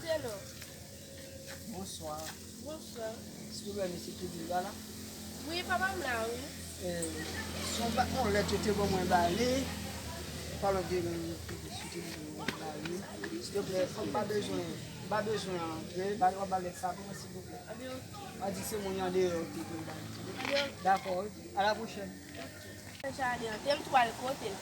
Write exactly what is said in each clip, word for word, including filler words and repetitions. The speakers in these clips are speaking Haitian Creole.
Hello. Bonswa. Bonswa. Silvouplè, mesye Kevin pa la? Wi, papa m la, wi. Eh, se yon ba-, yon lèt yo te ban mwen ba li. Palan de Kevin, si te ban mwen ba li. Silvouplè, m pa bezwen, m pa bezwen antre. Ba yo ba lèt sa pou mwen, silvouplè. Ebyen, oke. Pa di se moun andeyò ki te ban li. Ebyen, oke. Dakò, wi. A la pwochèn. Jaden an, te m tou al kote l.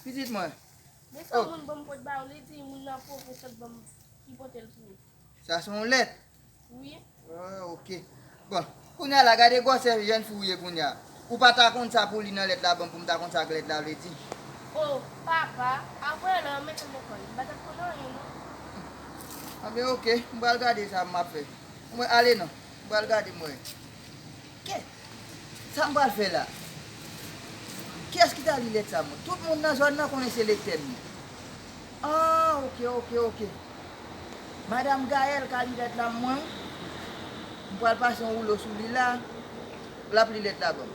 Pitit mwen. Men sa moun ban m pot ba ou, li di moun nan pwofesè ban m ki pote l pou ou. Sa se yon lèt? Wi. Ah, ok. Bon, kounye a la, gade gwosè jèn fi w ye kounye a. Ou pa ta konn sa pou li nan lèt la ban m, pou m ta konn sa lèt la vle di. O, papa, apre lè, mete m nan kò l. M pa t ap konn anyen, non. Anben, ok, m pral gade sa m ap fè. Mwen, ale non. M pral gade, mwen. Kè, sa m pral fè la? Kiyès ki ta li lèt sa, mwen? Tout moun nan zòn nan konnen se lektè m ye. Ah, ok, ok, ok. Madanm Gaëlle ka li lèt la mwen. M pral pase yon woulo sou li la. L ap li lèt la ban m.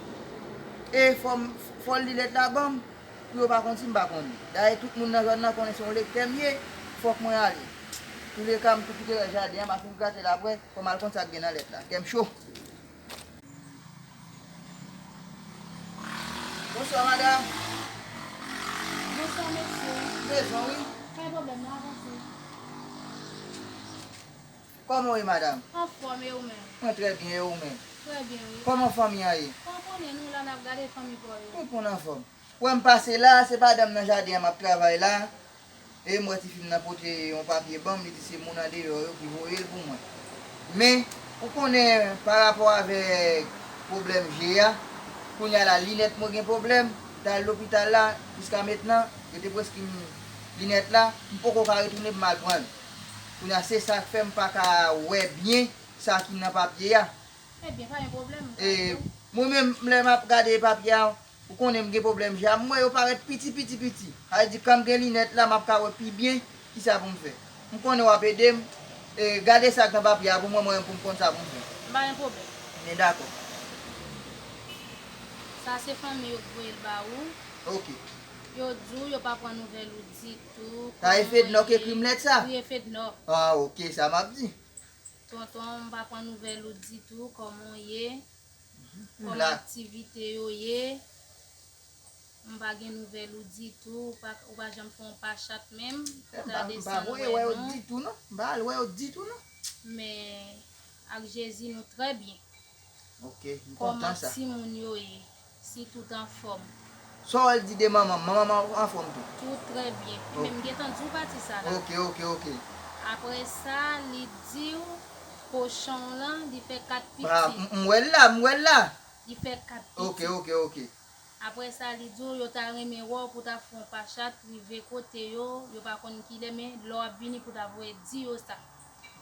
E fò m, fò l li lèt la ban m, pou yo pa konn si m pa konn li. Dayè, tout moun nan zòn nan konnen se yon lektè m ye. Fòk mwen ale. Touleka, m tou kite jaden an, m a fin grate l apre. Fò m al konn sa k gen nan lèt la. Kè m cho. Bonswa, madanm. Bonswa, mesye. Bezwen, wi. Pa gen pwoblèm, n a avanse. Kòman w ye, madanm? Anfòm, e ou menm? Mwen trè byen, e ou menm? Trè byen, wi. Kòman fanmi an ye? Ou konnen nou la, n ap gade fanmi pa w yo. Tout moun anfòm. Wè m pase la, se madanm nan jaden an m ap travay la. E m wè tifi m nan pote yon papye ban m, li di se moun andeyò yo ki voye l pou mwen. Men, ou konnen, pa rapò avèk pwoblèm je a, kounye a la, linèt mwen gen pwoblèm, m t al lopital la, jiska mentnan, yo te preskri m linèt la, m poko ka retounen pou m al pran l. Kounye a, se sa k fè m pa ka wè byen sa ki nan papye a. Ebyen, pa gen pwoblèm, m ka ede w. Mwen menm, lè m ap gade papye a, ou konnen m gen pwoblèm je a, m wè yo parèt piti, piti, piti. Sa vle di, kan m gen linèt la, m ap ka wè pi byen kisa pou m fè. M konnen w ap ede m. E, gade sa k nan papye a pou mwen, mwen menm pou m konn sa pou m fè. Pa gen pwoblèm. Men dakò. Sa se fanmi yo k voye l ba ou. Ok. Yo di w yo pa pran nouvèl ou ditou. Sa e Fednò k ekri m lèt sa? Wi, e Fednò. Ah, ok, sa m ap di. Tonton, m pa pran nouvèl ou ditou, kòman w ye? Kòman aktivite yo ye? M pa gen nouvèl ou ditou, ou pa, ou pa janm fè yon pa chat menm, pou ta desann wè nou. M pa voye wè yo ditou non, m pa al wè yo ditou non. Men, ak Jezi, nou trè byen. Ok, m kontan sa. Kòman timoun yo ye? Si tout anfòm. Sa w di de manman m? Manman m anfòm tou? Tout trè byen. Wi, men m gentan di w pati sa la. Ok, ok, ok. Apre sa, li di w kochon w lan, li fè kat pitit. M wè l la, m wè l la. Li fè kat pitit. Ok, ok, ok. Apre sa, li di w yo ta renmen wè w pou ta fè yon pa chat, rive kote yo, yo pa konn kilè, men lè w ap vini pou ta voye di yo sa.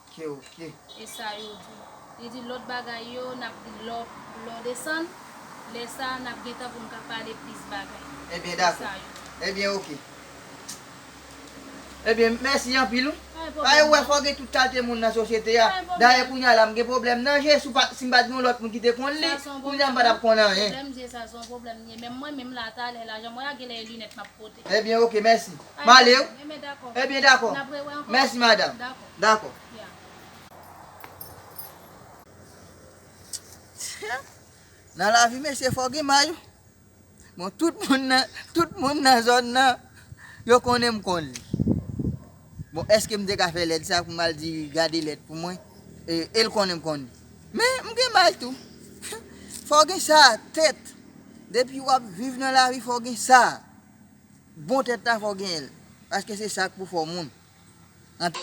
Ok, ok. E sa yo di. Li di lòt bagay yo, n ap di lè w, lè w desann. Lè sa a, n ap gen tan pou n ka pale plis bagay. Ebyen, dakò. Ebyen, ok. Ebyen, mèsi anpil, wi. Pa gen pwoblèm non. Fò gen tout kalite moun nan sosyete a. Dayè, kounye a la, m gen pwoblèm nan je, si w pa, si m pa t gen yon lòt moun ki te konn li, kounye a m pa t ap konn anyen. Pwoblèm je sa, se yon pwoblèm li ye. Menm mwen menm la, talè la, jan m wè a, genlè e linèt m ap pote. Ebyen, ok, mèsi. M ale, wi. Ebyen, dakò. Ebyen, dakò. N ap rewè ankò. Mèsi, madanm. Dakò. Dakò. Ya. Nan lavi, mesye, fò gen may, wi. Bon, tout moun nan, tout moun nan zòn nan, yo konnen m konn li. Bon, èske m te ka fè lèt sa pou m al di gade lèt pou mwen? E, e l konnen m konn li. Men, m gen may tou. Fò gen sa, tèt. Depi w ap viv nan lavi, fò gen sa. Bon tèt la, fò genyen l. Paske se sa k pou fè w moun. Ant-